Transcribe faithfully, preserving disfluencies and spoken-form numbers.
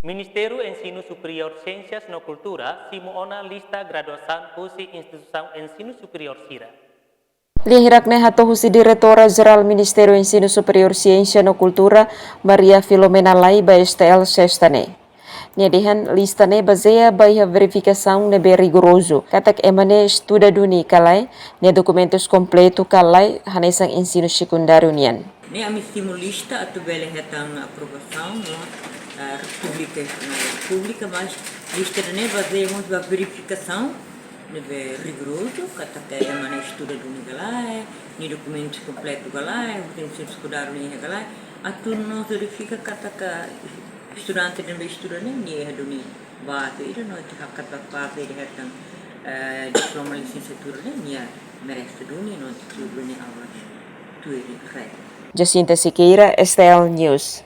Ministériu Ensinu Superiór, Siénsias no Kultura simu ona lista graduasaun husi instituisaun ensinu superiór sira. Lian hirak ne'e hato'o husi Diretora Jerál Ministériu Ensinu Superiór, Siénsia no Kultura, Maria Filomena Laiba, S T L, Sesta ne'e. Nia dehan lista ne'e bazeia ba iha verifikasaun ne'ebé rigorozu, katak ema ne'e estuda duni ka lae, nia dokumentus kompletu ka lae, hanesan ensinu sekundáriu nian. Ne'e ami simu lista atu bele hetan aprovasaun, no, eh, públika, eh, públika, mas lista ne'e bazeia mós ba verifikasaun ne'ebé rigorozu, katak ema ne'e estuda duni ka lae, nia dokumentus kompletu ka lae, ensinu sekundáriu nian ka lae, atu no verifika katak estudante ne'ebé estuda ne'e, nia iha duni baze ida no atu hakat ba faze ida hetan, eh, diploma lisensiatura ne'e, nia merese duni no atu duni awa tuir regra. Jacinta Sequeira, S T L News.